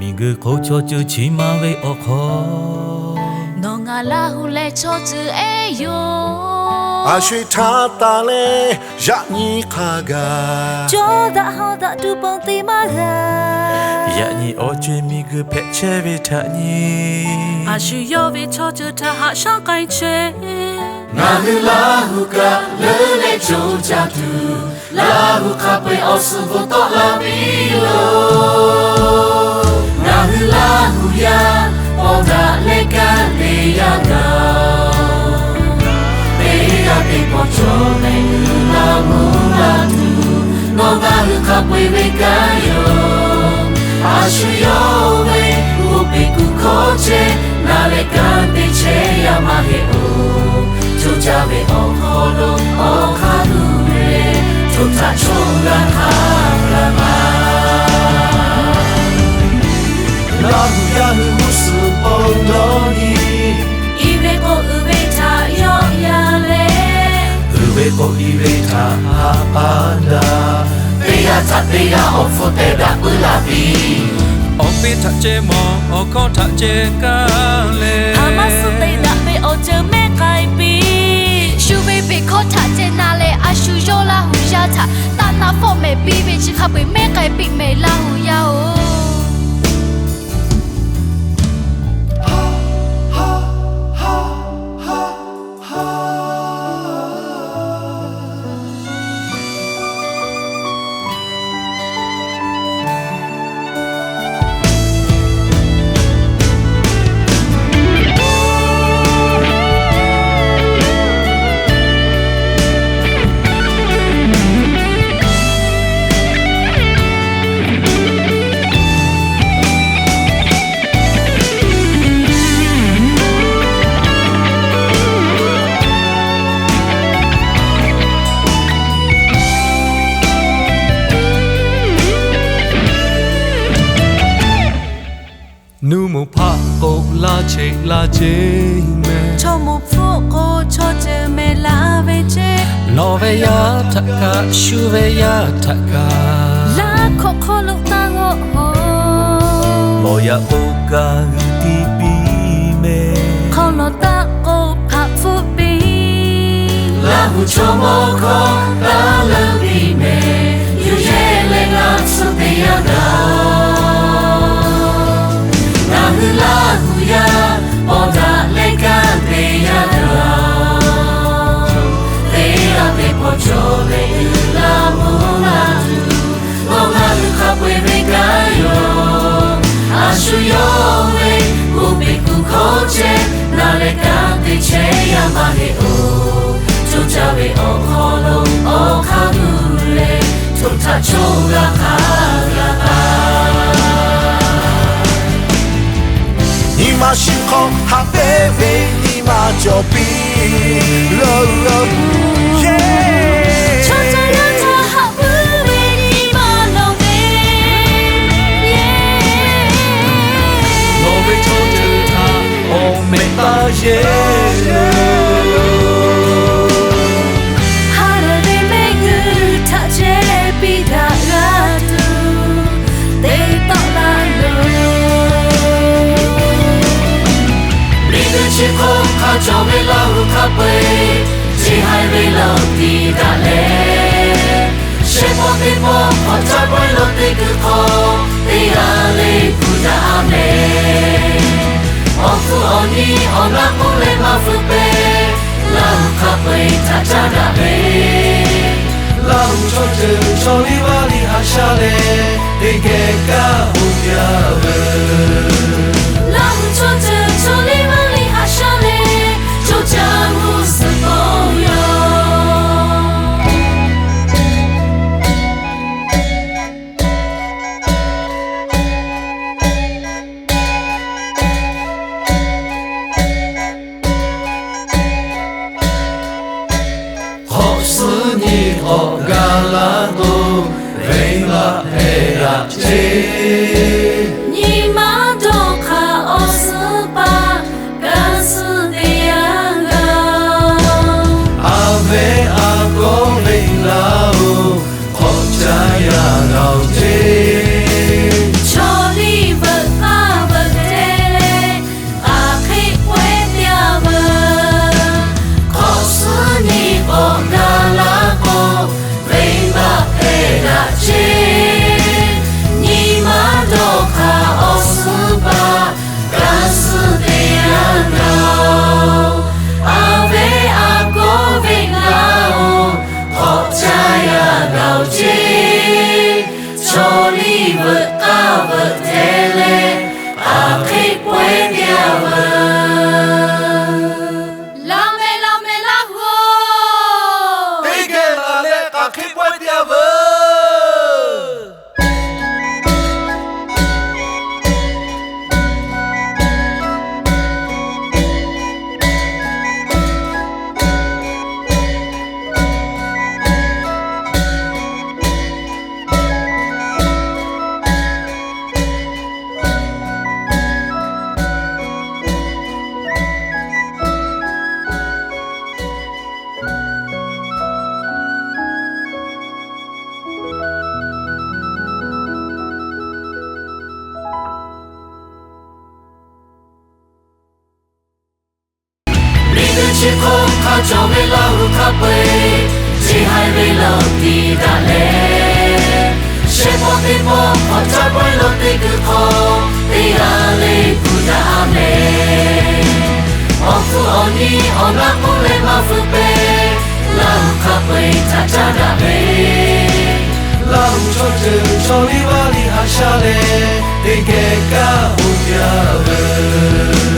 Miˬguiˬ hk'oˆ chaw ceuˬ chi ma ve awˬ hk'aw, nawˬ ngaˬ Laˇ huˍ leh chaw ceuˬ ehˉ yoˬ. A sho-eˬ htaˇ taˍ leh yaꞈ nyi hk'a gaˬ, cawˇ daꞈ haw daꞈ tuˬ ponˬ te maˇ g'a. Yaꞈ nyi awˬ co-eˬ miˬguiˬ hpehꞈ chehˇ ve htaꞈ nyi, a shu yawˇ ve chaw ceuˬ htaꞈ haꞈ shaˉ k'ai chehˇ. Ngaˬ hui Laˇ huˍ kaꞈ leuˉ leh co caˇ tuˬ, Laˇ huˍ hk'a peu-eˬ awˬ suhˍ bvuhꞈ tawˆ la piˇ yoˬ. Ngaˬ hui Laˇ huˍ yaˇ paw daꞈ leh kanˇ te yaˇ gaˬ, teˇ g'aˇ teˇ pawˆ cawˬ leh uiˍ la mvuhˇ la tuˬ, nawˬ ngaˬ hui hk'a peu-eˬ ve kanˉ yoˬ. A shu yawˇ ve g'oˇ peꞈ kuˬ hkawˇ chehˇ, na leh kanˇ te chehˇ yaˇ maˇ heˆ-oˬ. Co caˇ ve awˬ hk'aw lo awˬ hk'aˇ gu leh, co htaꞈ co g'a hk'a g'a ma. Laˇ huˍ yaˇ hui g'uˇ suhˍ paw dawˇ nyi, i ve k'o uiˍ ve htaꞈ yawˆ yan leh, uiˍ ve k'o i ve htaꞈ haꞈ pa daꞈ. Teˇ g'aˇ htaꞈ teˇ g'aˇ awˬ hpfuhˇ te daꞈ puiˉ la piˇ. Awˬ piˇ htaꞈ ceh mawˬ, awˬ hkawˇ htaꞈ ceh kaˇ leh, a maˇ suh te daꞈ ve awˬ ceuˬ mehˉ k'ai piˇ. Shu ve peꞈ hkawˇ htaꞈ ceh na leh, a shu yawˇ Laˇ huˍ yaˇ htaꞈ taˆ na fawˆ mehˍ piˇ ve chi hk'a peu-eˬ mehˉ k'ai piˇ mehˍ Laˇ huˍ yaˇ-oˬ. Nuˇ moˍ hpaˆ k'o laˇ cheꞈ laˇ ceˇ mehˍ, chaw moˍ hpfuhˆ k'o chaw ceuˬ mehˍ la ve ceˇ. Lawˬ ve yaˇ htaꞈ kaꞈ, shu ve yaˇ htaꞈ kaꞈ, laˇ hkawꞈ hk'aw lo taˇ g'awˆ hawˬ. Mawˬ yaꞈ k'o kaꞈ g'uiˬ tiˇ piˇ mehˍ, hk'aw lawˬ taˆ k'o hpaꞈ hpfuhˆ piˇ. Laˇ huˍ chaw mawˇ hkawˇ taˇ leuˉ piˇ mehˍ, yuˬ yehˇ leh ngaˬ tsuhˇ te yaˇ gaˬ. Ngaˬ hui Laˇ huˍ yaˇ paw daꞈ leh kanˇ te yaˇ gaˬ. Teˇ g'aˇ teˇ pawˆ cawˬ leh uiˍ la mvuhˇ la tuˬ, nawˬ ngaˬ hui hk'a peu-eˬ ve kanˉ yoˬ. A shu yawˇ ve g'oˇ peꞈ kuˬ hkawˇ chehˇ, na leh kanˇ te chehˇ yaˇ maˇ heˆ-oˬ. Co caˇ ve awˬ hk'aw lo awˬ hk'aˇ gu leh, co htaꞈ co g'a hk'a g'a taˍ. Nyi ma shiˍ hk'aw haꞈ pehnˇ ve nyi ma cawˬ piˇ. Laˇ huˍ yaˇ hui, chaw caˇ yaˇ htaꞈ haꞈ puiˉ ve nyi ma lawˬ ve, nawˬ ve chaw ceuˬ htaꞈ awˬ mehꞈ taˇ yehˇ yoˬ. Ha lehˬ ve mehˆ g'uˇ htaꞈ ceh piˇ daꞈ g'a tuˬ, teˇ tawˆ la loˬ. Miˬguiˬ chi hk'oˆ hk'a cawˬ ve Laˇ huˍ hk'a peu-eˬ, chi haiˬ ve lo tiˍ daꞈ leh, shehˆ pawˆ teˇ pawˆ hk'awꞈ caˇ pawehˇ lo teˇ kuiˬ hk'aw, teˇ g'aˇ le kuˬ daꞈ-a mehˍ. Awˬ hpfuhˇ awˬ nyi awˬ naˆ k'oˆ leh maˇ feu pehˍ, Laˇ huˍ hk'a peu-eˬ htaꞈ caˇ daꞈ ve, Laˇ huˍ chaw ceuˬ chaw liˇ vaˇ liˇ haꞈ sha leh, teˇ geh kaˇ oˇ yaˇ ve. Laˇ huˍ chaw ceuˬ chaw liˇ vaˇ liˇ haꞈ sha leh, co caˇ g'uˇ suhˍ pawˆ yoˬ. Nyi ma dawˇ hk'aˇ awˬ suhˉ paˆ kanˉ suh teˇ yanˇ gaˬ-oˬ, a ve a kawˇ ve laˇ-oˬ, k'awꞈ caˇ yaˇ g'a-oˬ ceˇ. Chaw liˇ veuꞈ k'aˇ veuꞈ te leh, aˬ hk'e pawehˇ teˇ yanˇ veuˬ. Hk'awꞈ suhˉ nyi k'awꞈ gaˬ la k'o, venˇbaˆ hpehˇ daꞈ ceˇ. Nyi ma dawˇ hk'aˇ awˬ suhˉ paˆ kanˉ suh teˇ yanˇ gaˬ-oˬ, a ve a kawˇ ve laˇ-oˬ, k'awꞈ caˇ yaˇ g'a-oˬ ceˇ. Chaw liˇ veuꞈ k'aˇ veuꞈ te leh, aˬ hk'e pawehˇ teˇ yanˇ veuˬ. Laˇ meh laˇ meh laˇ hu-oˬ, teˇ geh laˬ leh k'aˬ hk'e pawehˇ teˇ yanˇ veuˬ. Liꞈ hk'aˇ chi hk'oˆ hk'a cawˬ ve Laˇ huˍ hk'a peu-eˬ, chi haiˬ ve lawˬ tiˍ daꞈ leh, shehˆ pawˆ teˇ pawˆ hk'awꞈ caˇ pawehˇ lo teˇ kuiˬ hk'aw, teˇ g'aˇ le kuˬ daꞈ a mehˍ. Awˬ hpfuhˇ awˬ nyi awˬ naˆ k'oˆ leh maˇ feu pehˍ, Laˇ huˍ hk'a peu-eˬ htaꞈ caˇ daꞈ ve, Laˇ huˍ chaw ceuˬ chaw liˇ vaˇ liˇ haꞈ shaˉ leh, teˇ geh kaˇ hoꞈ jaˇ ve.